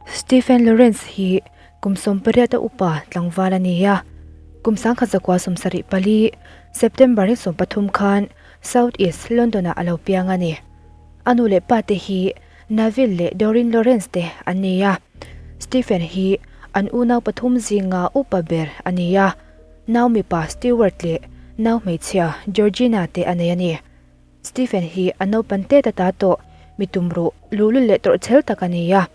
Stephen Lawrence hi kum 18 a upa tlangval a ni a, kum 1974 September ni 13 khan South East London-ah a lo piang a ni. A nu leh pa te hi Neville leh Doreen Lawrence te an ni a, Stephen hi an unau pathum zinga upa ber a ni a, nau mipa Stewart leh nau hmeichhia Georgina te a nei a ni. Stephen hi a naupan tet ata tawh mi tumruh luhlul leh tawrh chhel tak a ni a.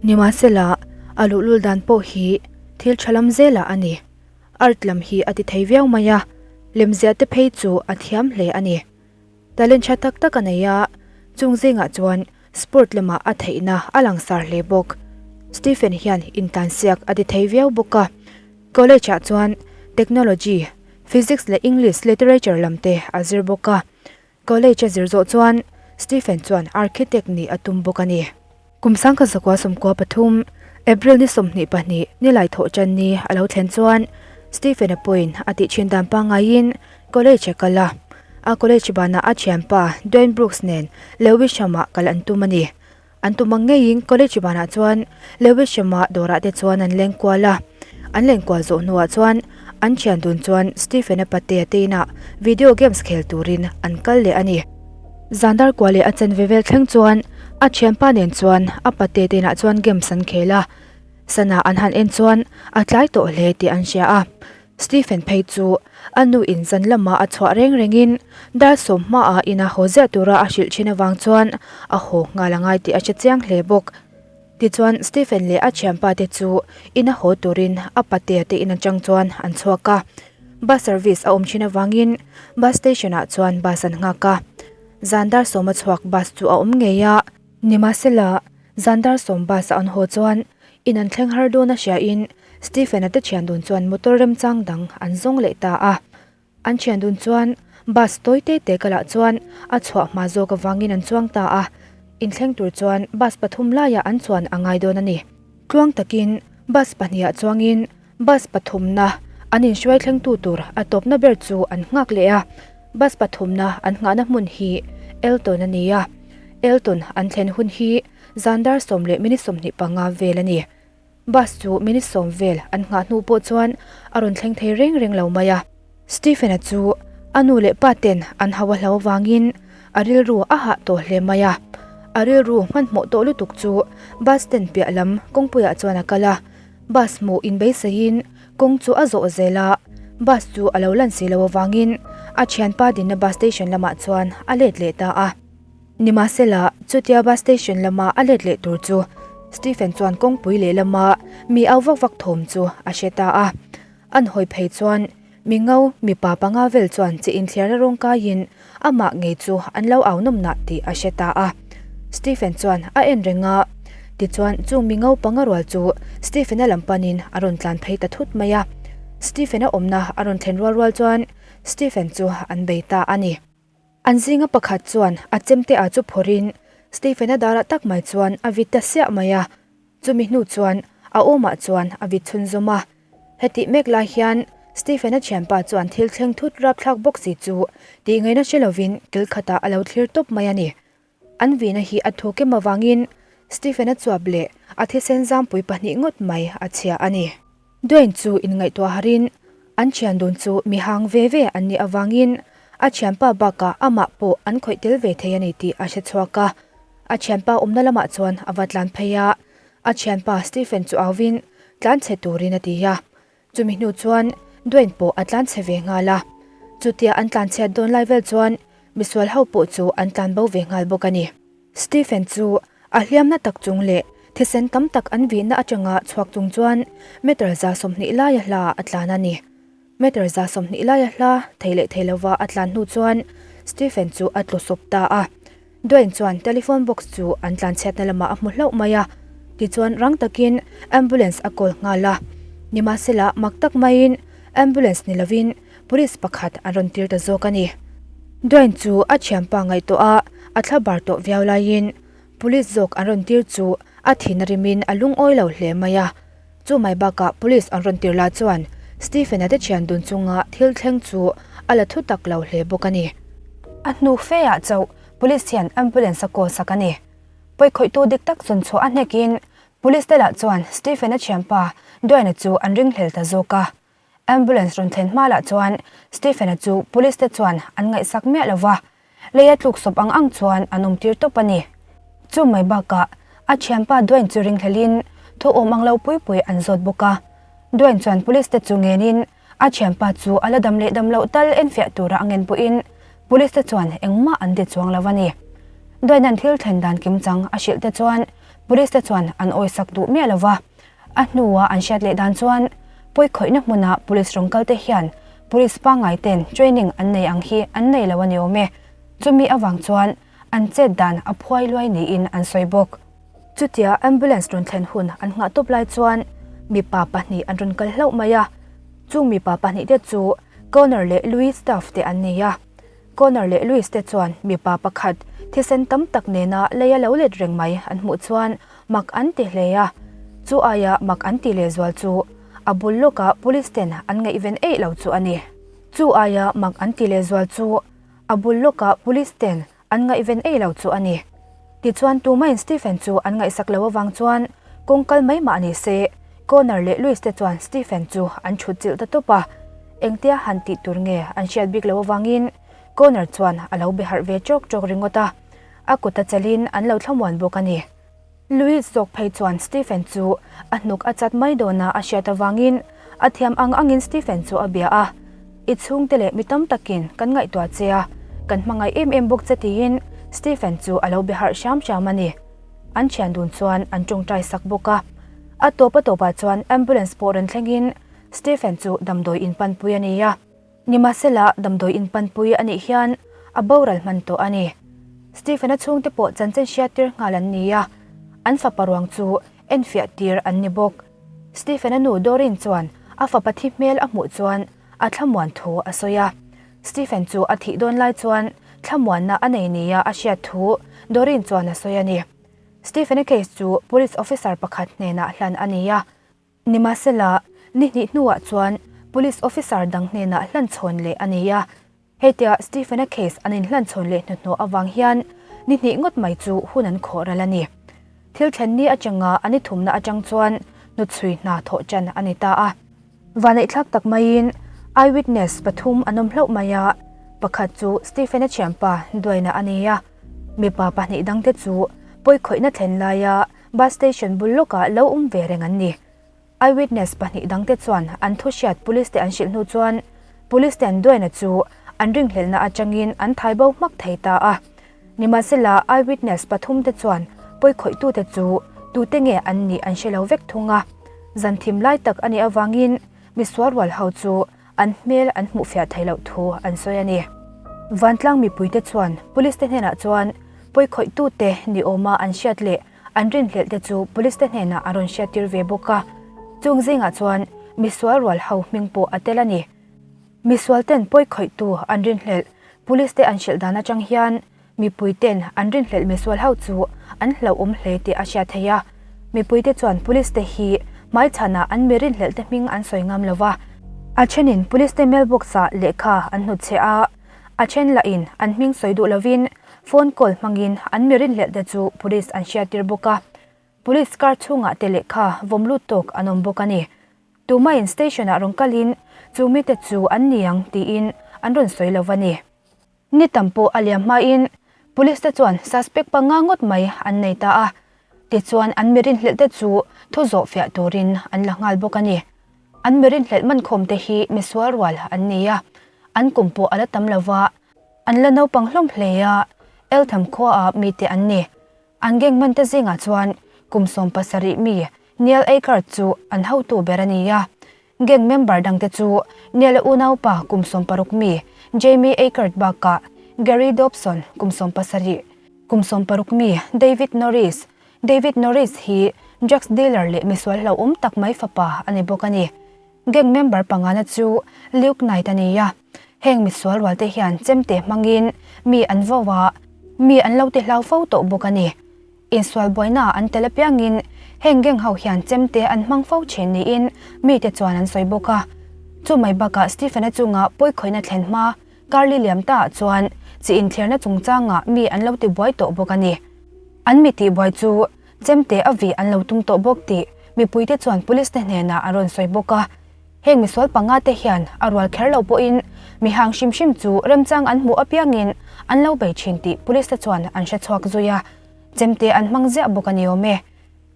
Nimahsela, a luhlul dan pawh hi thil tha lam zelah a ni. Art lam hi a ti thei viau mai a, lemziah te phei chu a thiam hle a ni. Talent tha tak tak a nei a, chung zingah chuan sport lamah a theihna a langsar hle bawk. Stephen hian intlansiak a ti thei viau bawk a. College ah chuan Technology, Physics leh English Literature lam te a zir bawk a. College a zir zawh chuan Stephen chuan Architect nih a tum bawk a ni. Kum 1993, April ni 22 nilai thawh tan ni a lo thlen chuan Stephen-a pawhin a tih thin dan pangaiin College a kal a. A college banah a thianpa Dwayne Brooks nen Lewisham-ah kal an tum a ni. An tum ang ngeiin college banah chuan Lewisham-ah dawrah te chuan an leng kual a. An len kual zawh hnuah chuan an thian dun chuan Stephen-a patea te inah video games khel turin an kal leh a ni. Zandar kua leh a chanve vel thleng chuan a thianpa nen chuan a patea te inah chuan games an khel a. Sana an han en chuan a tlai tawh hle tih an hria a. Stephen phei chu a nu in zan lama a chhuah reng rengin dar sawm hmaah ina haw ziah tura a hrilh thin avang chuan a haw nghal a ngai tih a hre chiang hle bawk. Tichuan Stephen leh a thianpa te chu ina haw turin a patea te in atang chuan an chhuak a. Bus service a awm thin avangin bus station ah chuan bus an nghak a. Zan dar sawma chhuak bus chu a awm ngei a. Nimahsela zan dar sawm bus a an haw chuan In an thleng har dawn a hriain Stephen-a te thian dun chuan motor remchang dang an zawng leh ta a. An thian dun chuan bus tawi te te kalah chuan a chhuah hma zawk avangin an chuang ta a. In thleng tur chuan bus pathum laiah an chuan a ngai dawn a ni. Tluang takin bus pahniha chuangin bus pathumna an inhruai thlengtu tur a tawpna ber chu an nghak leh a. Bus pathumna an nghahna hmun hi Elton a ni a. Elton an thlen hun hi Zan dar sawm leh minute 25 vel a ni. Bus chu minute sawm vel an nghah hnu pawh chuan a rawn thleng thei reng reng lo mai a. Stephen-a chu a nu leh pa ten an hau a hlo avangin a rilru a hah tawh hle mai a. A rilru hmanhmawh tawh lutuk chu bus stand piah lam kawngpuiah chuan a kal a. Bus hmuh inbeisaiin kawng chu a zawh zel a, bus chu a lo lan si lo avangin a thianpa dinna bus station lamah chuan a let leh ta a. Nimahsela, chutia bus station lama a let leh tur chu Stephen chuan kawngpui lehlama mi au vak vak thawm chu a hre ta a. An hawi phei chuan mi ngo mipa panga vel chuan chi inthliarna rawng kaiin amah ngei chu an lo au nawm nah tih a hre ta a. Stephen chuan a en reng a, tichuan chung mi ngo panga rual chu Stephen-a lam panin a rawn tlan phei ta thut mai a. Stephen-a awmna a rawn thlen rual rual chuan Stephen chu an bei ta a ni. An zinga pakhat chuan a chemte ah chu phawrhin Stephen-a darah tak mai chuan a vit ta siah mai a, chumi hnu chuan a awmah chuan a vit chhunzawm a. Hetih mek lai hian Stephen-a thianpa chuan thil thleng thut rapthlak bawk si chu tih ngaihna hre lovin kil khatah a lo thlir tawp mai a ni. An vihna hi a thu kem avangin Stephen-a chuap leh a thisen zampui pahnih ngawt mai a chhia a ni. Dwayne chu inngaihtuah harin an thian dun chu mi hang ve ve an nih avangin a thianpa bakah amah pawh an khawih tel ve thei a ni tih a hre chhuak a. A thianpa awmna lamah chuan a va tlan phei a, a thianpa Stephen chu auvin tlan chhe turin a ti a. Chumi hnu chuan Dwayne pawh a tlan chhe ve nghal a. Chutia an tlan chhiat dawn lai vel chuan misual ho pawh chu an tlan bo ve nghal bawk a ni. Stephen chu a hliamna tak chung leh thisen tam tak an vihna atanga chhuak chung chuan meter 120 laia hla a tlan a ni. Meter 120 laia hla thei leh thei lova a tlan hnu chuan Stephen chu a tlu sawp ta a. Dwayne chuan telephone box chu an tlan chhiatna lamah a hmu hlauh mai a, tichuan rang takin ambulance a call nghal a. Nimahsela mak tak maiin ambulance ni lovin Police pakhat an rawn tir ta zawk a ni. Dwayne chu a thianpa ngaihtuah a, a thla bar tawh viau laiin Police zawk an rawn tir chu a thin a rimin a lungawi lo hle mai a. Chu mai bakah Police an rawn tir lah chuan Stephen-a te thian dun chunga thil thleng chu a la thu tak lo hle bawk a ni. A hnu fe ah chauh Police hian ambulance a call sak a ni. Pawikhawihtu dik tak zawn chhuah a hnekin. Police te lah chuan Stephen-a thianpa Dwayne-a chu an ringhlel ta zawk a. Ambulance rawn thlen hma lah chuan Stephen-a chu police te chuan an ngaihsak miah lo va, leia tluk sawp ang ang chuan an awm tir tawp a ni. Chu mai bakah a thianpa Dwayne chu ringhlelin thu awm ang lo pui pui an zawt bawk a. Dwayne chuan police te chu ngenin a thianpa chu a la dam leh dam loh tal enfiah tura a ngen pawhin police te chuan engmah an ti chuang lo a ni. Dwayne-a'n thil thlen dan kimchang a hrilh te chuan police te chuan an awisak duh miah lo va. A hnua an hriat leh dan chuan pawikhawihna hmuna police rawng kalte hian police pangngai ten training an nei ang hi an nei lo a ni awm e. Chumi avang chuan an chet dan a phuai luai niin an sawi bawk. Chutia ambulance rawn thlen hun an nghah tawp lai chuan mipa pahnih an rawn kal hlauh mai a. Chung mipa pahnih te chu Connor leh Louis staff te an ni a. Connor leh Louis te chuan mipa pakhat thisen tam tak nena lei a lo let reng mai an hmuh chuan mak an ti hle a. Chu aia mak an ti lehzual chu a bul lawkah police ten an ngaihven eih lo chu a ni. Chu aia mak an ti lehzual chu a bul lawkah police ten an ngaihven eih lo chu a ni. Tichuan tumahin Stephen chu an ngaihsak lo avang chuan kawng kal mai mah ni se, Connor leh Louis te chuan Stephen chu an chhut chilh ta tawp a. Engtia han tih tur nge an hriat bik lo avangin Connor chuan a lo be harh ve ṭawk ṭawk ringawt a, a kut a chelhin an lo thlamuan bawk a ni. Louis zawk phei chuan Stephen chu a hnuk a chat mai dawna a hriat avangin a thiam ang angin Stephen chu a bia a, I chhungte leh mi tam takin kan ngaihtuah che a, kan hmangaih em em bawk che tiin Stephen chu a lo be harh hram hram a ni. An thian dun chuan an tawngtai sak bawk a. A tawp a tawpah chuan ambulance pawh rawn thlengin Stephen chu damdawi inpanpui a ni a. Nimahsela, damdawi inpanpui a nih hian a boral hman tawh a ni. Stephen-a chhungte pawh chanchin hriattir nghal an ni a, an fapa ruang chu enfiah tir an ni bawk. Stephen-a nu Doreen chuan a fapa thi hmel a hmuh chuan a thlamuan thu a sawi a. Stephen chu a thih dawn lai chuan thlamuanna a nei nia a hriat thu Doreen chuan a sawi a ni. Stephen-a case chu police officer pakhat hnenah hlan a ni a. Nimahsela, ni hnih hnuah chuan Police officer dang hnenah hlanchhawn leh a ni a. Hetia Stephen-a case an inhlanchhawn leh hnuhnawh avang hian ni hnih ngawt mai chu hun an khawh ral a ni. Thil thlen ni atanga a ni thumna atang chuan hnuchhui hna thawh tan a ni ta a. Vaneihthlak tak maiin eyewitness pathum an awm hlauh mai a, pakhat chu Stephen-a thianpa Dwayne-a a ni a, mipa pahnih dangte chu pawikhawihna thlen laia Bus station bul lawkah lo awm ve reng an ni. Eyewitness pahnih dangte chuan an thu hriat police te an hrilh hnu chuan police te an Dwayne-a chu an ringhlelhna atangin an thai bo hmak thei ta a. Nimahsela eyewitness pathum te chuan pawikhawih-tute chu tute nge an nih an hre lo vek thung a. Zan thim lai tak a nih avangin misual rual ho chu an hmel an hmuh fiah theih loh thu an sawi a ni. Vantlang mipuite chuan police te hnenah chuan pawikhawih-tute ni awma an hriat leh an rinhlelh te chu police te hnenah an rawn hriattir ve bawk a. Chung zingah chuan misual rual ho hming pawh a tel a ni. Misual ten pawikhawihtu an rinhlelh police te an hrilh dan atang hian Mipui ten an rinhlelh misual ho chu an hlauhawm hle tih a hriat theih a. Mipuite chuan police te hi hmaichhanah an mi rinhlelh te hming an sawi ngam lo va. A thenin police te mailbox ah lehkha an hnutchhe a, a then lahin an hming sawi duh lovin phone call hmangin an mi rinhlelh te chu police an hriattir bawk a. Police car chhungah te lehkha vawm lut tawk an awm bawk a ni. Tumahin station ah rawn kalin chu mite chu an ni ang tiin an rawn sawi lo va ni. Ni tam pawh a liam hmain Police te chuan suspect panga ngawt mai an nei ta a, tichuan an mi rinhlelh te chu thu zawh fiah turin an la nghal bawk a ni. An mi rinhlelh mankhawm te hi misual rual an ni a, an kum pawh a la tam lo va, an la naupang hlawm hle a, Eltham khuaah mite an ni. An gang hmante zingah chuan kum 17 mi Neil Akard chu an hotu ber a ni a. Gang member dangte chu Neil-a unaupa kum 16 mi Jamie Akard bakah Gary Dobson kum 17, kum 16 mi David Norris, David Norris hi drugs dealer leh misual hlauhawm tak mai fapa a ni bawk a ni. Gang member pangana chu Luke Knight a ni a. Heng misual rualte hian chemte hmangin mi an vo a, mi an lo ti hlau fo tawh bawk a ni. Insual buaina an tel apiangin heng gang ho hian chemte an hmang fo thin niin mite chuan an sawi bawk a. Chu mai bakah Stephen-a chunga pawikhawihna thlen hma Carly liam taah chuan chi inthlirna chungchangah mi an lo ti buai tawh bawk a ni. An mi tihbuai chu. Chemte a vih an lo tum tawh bawk tih mipuite chuan police te hnenah an rawn sawi bawk a. Heng misual panga te hian a rual kher lo pawhin mi hang hrim hrim chu remchang an hmuh apiangin an lo bei thin tih police te chuan an hre chhuak zui a, chemte an hmang ziah bawk a ni awm e.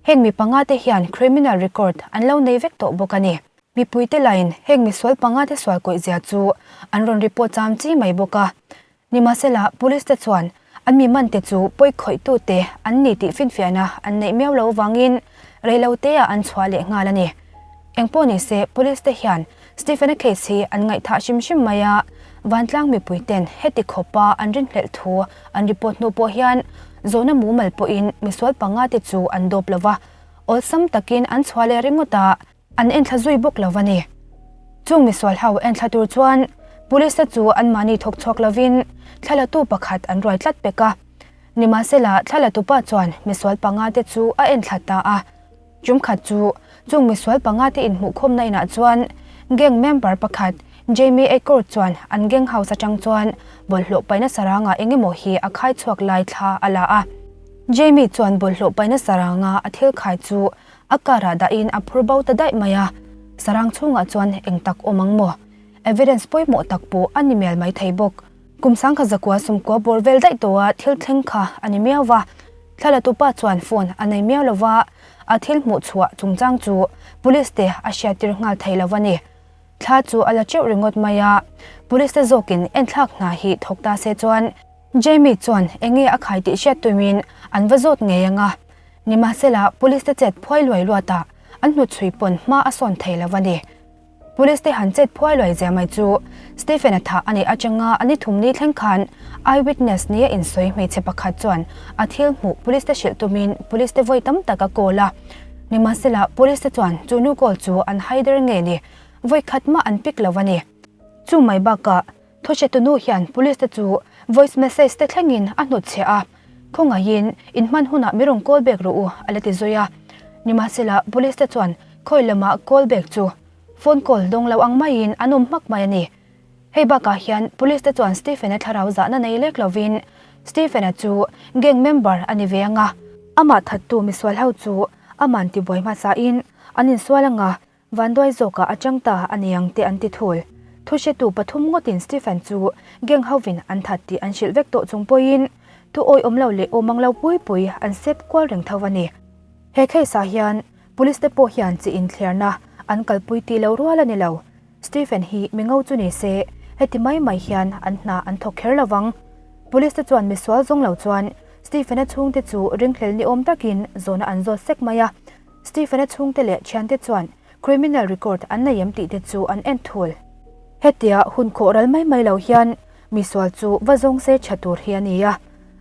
Heng mi panga te hian criminal record an lo nei vek tawh bawk a ni. Mipuite lain heng misual panga te sual kawih zia chu an rawn report cham chi mai bawk a. Nimahsela, police te chuan an mi man te chu pawi khawihtute an ni tih finfiahna an neih miau lo avangin reiloteah an chhuah leh nghal a ni. Engpawh nise, police te hian Stephen-a case hi an ngaihthah hrim hrim mai a, vantlang mipui ten heti khawpa an rinhlelh thu an report hnu pawh hian zawhna mumal pawhin misual panga te chu an dawp lo va, awlsam takin an chhuah leh ringawt a. An enthla zui bawk lo a ni. Chung misual ho enthla tur chuan Police te chu anmahni thawk chhuak lovin thlalatu pakhat an ruai tlat pek a. Nimahsela thlalatupa chuan misual panga te chu a enthla ta a. Tum khat chu chung misual panga te inhmuhkhawmna inah chuan gang member pakhat Jamie Acord chuan an gang house atang chuan bawlhhlawh paihna sarangah engemaw hi a khai chhuak lai thla a la a. Jamie chuan bawlhhlawh paihna saranga a thil khai chu A car ah dahin a phur bo ta daih mai a, sarang chhungah chuan eng tak awm ang maw? Evidence pawimawh tak pawh a ni mial mai thei bawk. Kum sangkhat zakua sumkua bawr vel daih tawha thil thleng kha a ni miau va, thlalatupa chuan phone a nei miau lo va, a thil hmuh chhuah chungchang chu police te a hriattir nghal thei lo a ni. Thla chu a la teuh ringawt mai a, police te zawkin enthlak hna hi thawk ta se chuan Jamie chuan enge a khai tih hriat tumin an va zawt ngei ang a, Nimahsela, Police te chet phuai luai luatah an hnutchhui pawn hma a sawn thei lo a ni. Police te han chet phuai luai zia mai chu Stephen-a thah a nih atanga a ni thum ni thleng khan eyewitness nia insawi hmeichhe pakhat chuan a thil hmuh Police te hrilh tumin Police te vawi tam tak a call a. Nimahsela, Police te chuan chu nu call chu an haider nge ni vawi khat mah an pick lo a ni. Chu mai bakah Thawhretu nu hian police te chu voice message te thlengin a hnutchhiah a, khawngaihin in hman hunah mi rawn call back rawh u a la ti zui a. Nimahsela police te chuan khawi lama call back chu phone call dawng lo ang maiin an awm hmak mai a ni. Hei bakah hian police te chuan Stephen-a thlarau zahna nei lek lovin Stephen-a chu gang member a ni ve ang a, amah thattu misual ho chu aman tibuai hmasain an insual ang a, Vanduai zawkah a chang ta a ni ang te an ti thul. Thuhretu pathum ngawtin Stephen chu gang hovin an that tih an hrilh vek tawh chung pawhin thu awihawm lo leh awm ang lo pui pui an sep kual reng tho a ni. He case ah hian Police te pawh hian chi inthliarna an kalpui tih lo rual a ni lo. Stephen hi mi ngo chu ni se heti mai mai hian an hna an thawk kher lo vang. Police te chuan misual zawng lo chuan Stephen-a chhungte chu ringhlel ni awm takin zawhna an zawt sek mai a. Stephen-a chhungte leh thiante chuan criminal record an nei em tih te chu an en thul. Hetia hun khawh ral mai mai lo hian misual chu va zawng se tha tur hi a ni a,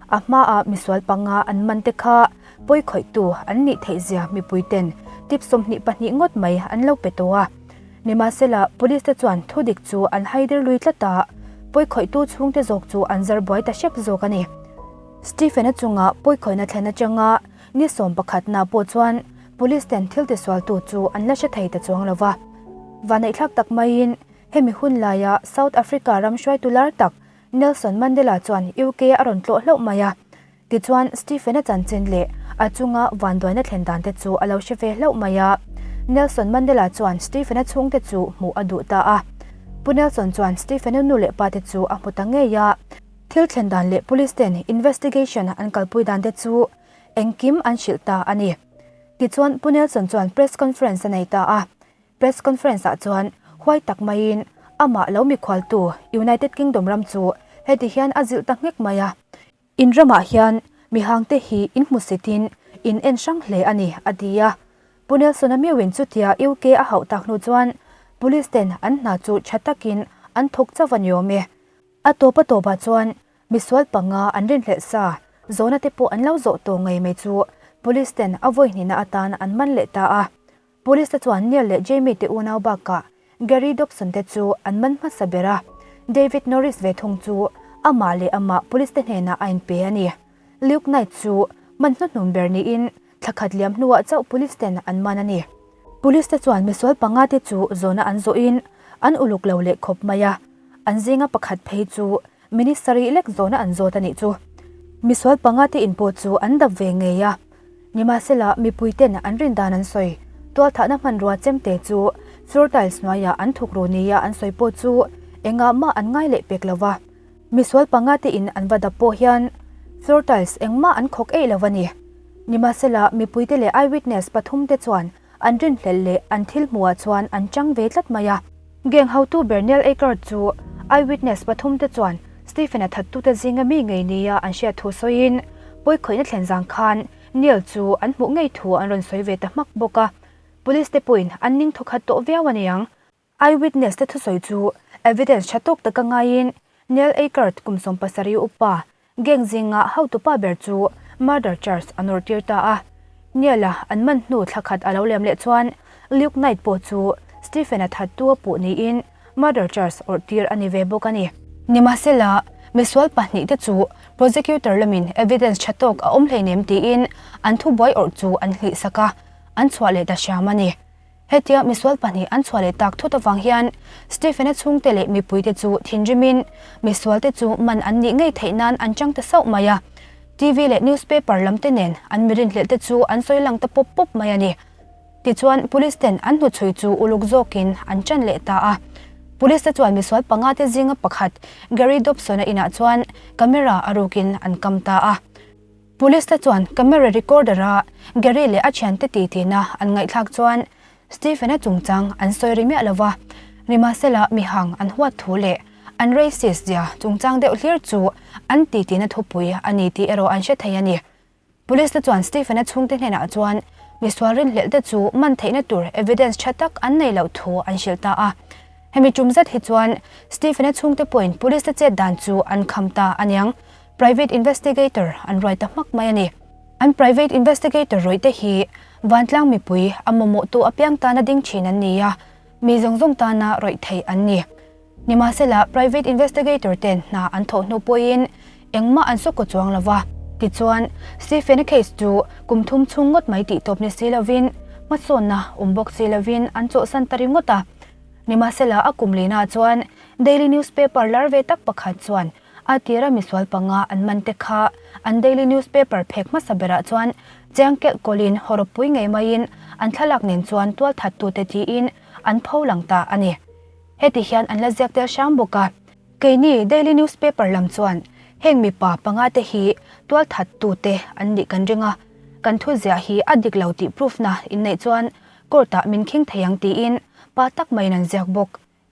a hmaah misual panga an man te kha pawi khawihtu an nih theih zia mipui ten tip 22 ngawt mai an lo pe tawh a. Nimahsela police te chuan thudik chu an haider lui tlat a, pawi khawihtu chhungte zawk chu an zar buai ta hrep zawk a ni. Stephen-a chunga pawi khawihna thlen atanga Ni 11 na pawh chuan Police ten thil tisualtu chu an la hre thei ta chuang lo va. Vaneihthlak tak maiin hemi hun laia South Africa ram hruaitu lar tak Nelson Mandela chuan UK a rawn tlawh hlauh mai a. Tichuan Stephen-a chanchin leh a chunga vanduaina thlen dan te chu a lo hre ve hlauh mai a. Nelson Mandela chuan Stephen-a chhungte chu hmuh a duh ta a. Pu Nelson chuan Stephen-a nu leh pa te chu a hmu ta ngei a. Thil thlen dan leh Police ten investigation an kalpui dan te chu engkim an hrilh ta a ni. Tichuan Pu Nelson chuan press conference a nei ta a. Press conference ah chuan huai tak maiin amah lo mikhualtu United Kingdom ram chu heti hian a zilh ta nghek mai a. In ramah hian mihangte hi in hmusitin in en hrang hle a ni, a ti a. Pu Nelson-a meuhin chutia UK a hauh tak hnu chuan Police ten an hna chu tha takin an thawk chauh a ni awm e. A tawp a tawpah chuan misual panga an rinhlelh sa zawhna te pawh an lo zawh tawh ngei mai chu Police ten a vawi hnihna atan an man leh ta a. Police te chuan Neil leh Jamie te unau bakah Gary Dobson te chu an man hmasa ber a, David Norris ve thung chu amah leh amah Police te hnenah a inpe a ni. Luke Knight chu man hnuhnun ber niin thla khat liam hnuah chauh Police ten an man a ni. Police te chuan misual panga te chu zawhna an zawhin an uluk lo leh khawp mai a. An zinga pakhat phei chu Ministry lek zawhna an zawt a nih chu. Misual panga te in pawh chu an dap ve ngei a. Nimahsela, mipuiten an rin dan an sawi. Tualthahna hmanrua chemte chu floor tiles hnuaiah an thuk ru nia an sawi pawh chu engah mah an ngai leh pek lo va. Misual panga te in an va dap pawh hian floor tiles engmah an khawk eih lo a ni. Nimahsela, mipuite leh eyewitness pathumte chuan an rinhlelh leh an thil hmuhah chuan an chang ve tlat mai a. Gang hotu ber Neil Akard chu eyewitness pathumte chuan Stephen-a thattute zinga mi ngei nia an hriat thu sawiin pawikhawihna thlen zang khan Neil chu an hmuh ngei thu an rawn sawi ve ta hmak bawk a. Police te pawhin an ning thawkhat tawh viau a niang. Eyewitness te thusawi chu evidence tha tawk taka ngaiin Neil Akard kum 70 upa Gang zinga hotupa ber chu murder charge a nawr tir ta a. Neil-a an man hnu thla khat a lo lem leh chuan Luke Knight pawh chu Stephen-a thattu a puh niin murder charge awrh tir a ni ve bawk a ni. Nimahsela, misual pahnihte chu prosecutor lamin evidence tha tawk a awm hleinem tiin an thubuai awrh chu an hlih sak a, an chhuah leh ta hram a ni. Hetia misual pahnih an chhuah leh tak thut avang hian Stephen-a chhungte leh mipuite chu thinrimin misualte chu man an nih ngei theih nan an chang ta sauh mai a. TV leh newspaper lam te nen an mi rinhlelh te chu an sawi lang ta pawp pawp mai a ni. Tichuan police ten an hnuchhui chu uluk zawkin an chan leh ta a. Police te chuan misual panga te zinga pakhat Gary Dobson-a inah chuan camera a rukin an kam ta a. Police te chuan camera recorder a Gary leh a thiante titi-na an ngaihthlak chuan Stephen-a chungchang an sawi ri miah lova, nimahsela mihang an huat thu leh an racist zia chungchang deuh hlir chu an titi-na thupui a ni tih erawh an hre thei a ni. Police te chuan Stephen-a chhungte hnenah chuan misual rinhlelh te chu man theihna tur evidence tha tak an nei loh thu an hrilh ta a. Hemi tum zet hi chuan Stephen-a chhungte pawhin police te chet dan chu an kham ta aniang. Private investigator an ruai ta hmak mai a ni. An private investigator rawih te hi vantlang mipui a mamawhtu apiang tana ding thin an ni a, mi zawng zawng tana rawih theih an ni. Nimahsela, private investigator ten hna an thawh hnu pawhin engmah an sawkaw chuang lo va. Tichuan, Stephen-a case chu kum thum chhung ngawt mai tih tawp ni si lovin, hmasawnna awm bawk si lovin an chawhsan ta ringawt a. Nimahsela, a kum lehnaah chuan daily newspaper lar ve tak pakhat chuan A tira misual panga an man te kha an daily newspaper phek hmasa berah chuan chiang kelh kawlin hawrawppui ngei maiin an thlalak nen chuan tualthattute tiin an pho lang ta a ni. Heti hian an la ziak tel hrang bawk a. Keini daily newspaper lam chuan heng mipa panga te hi tualthattute an nih kan ring a, kan thu ziah hi a dik lo tih proof na inneih chuan court ah min khing thei ang tiin pa tak maiin an ziak bawk.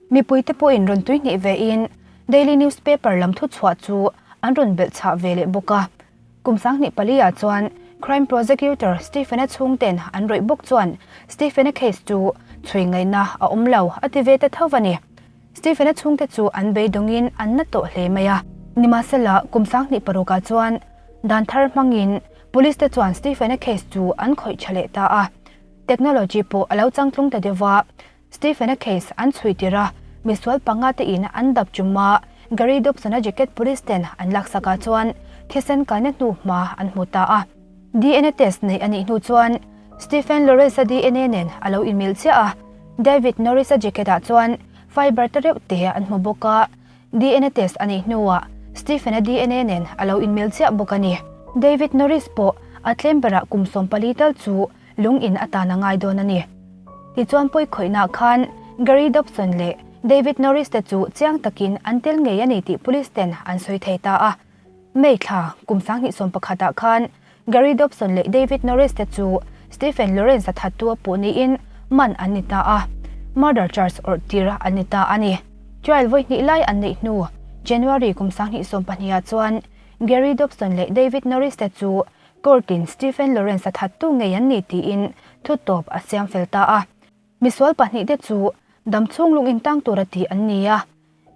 Mipuite pawhin rawn tui hnih vein daily newspaper lam thuchhuah chu an rawn belh chhah ve leh bawk a. Kum 24 ah chuan Crime Prosecutor Stephen-a chhungten an rawih bawk chuan Stephen-a case chu chhui ngaihna a awm lo a ti ve ta tho a ni. Stephen-a chhungte chu an beidawngin an na tawh hle mai a. Nimahsela, kum 26 ah chuan dan thar hmangin Police te chuan Stephen-a case chu an khawih tha leh ta a. Technology pawh a lo changtlung ta deuh va. Stephen-a case an chhui tir a, misual panga te in an dap chum a, Gary Dobson-a jacket police ten an laksak ah chuan thisen kaina hnu hma an hmu ta a. DNA test neih a nih hnu chuan Stephen Lawrence-a DNA nen a lo inmil chiah a, David Norris-a jacket ah chuan fiber te reuh te an hmu bawk a, DNA test a nih hnuah Stephen-a DNA nen a lo inmil chiah bawk a ni. David Norris pawh a tlem berah kum 14 tal chu lung in atan a ngai dawn a ni. Tichuan pawikhawihnaah khan Gary Dobson leh David Norris te chu chiang takin an tel ngei a ni tih police ten an sawi thei ta a. May thla kum 2011 ah khan Gary Dobson leh David Norris te chu Stephen Lawrence a thattu a puh niin man an ni ta a, murder charge awrh tir an ni ta a ni. Trial vawi hnih lai an neih hnu January kum 2022 ah chuan Gary Dobson leh David Norris te chu Court-in Stephen Lawrence-a thattu ngei an ni tiin thutawp a siam fel ta a. Misual pahnihte chu damchhung lung intang tura tih an ni a.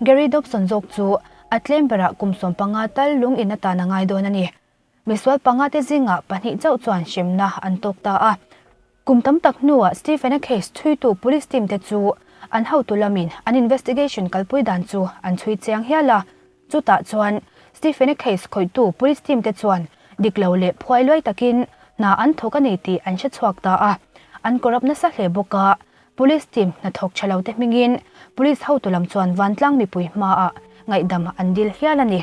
Gary Dobson zawk chu a tlem berah kum 15 tal lung in atan a ngai dawn a ni. Misual pangate zingah pahnih chauh chuan hremna an tawk ta a. Kum tam tak hnuah Stephen-a case chhuitu police team te chu an hotu lamin an investigation kalpui dan chu an chhui chiang hial a. Chutah chuan Stephen-a case khawihtu police team te chuan dik lo leh phuai luai takin hna an thawk a ni tih an hre chhuak ta a. An corrupt nasa hle bawk a, police team hnathawk tha lo te hmingin police hotu lam chuan vantlang mipui hmaah ngaihdam an dil hial a ni.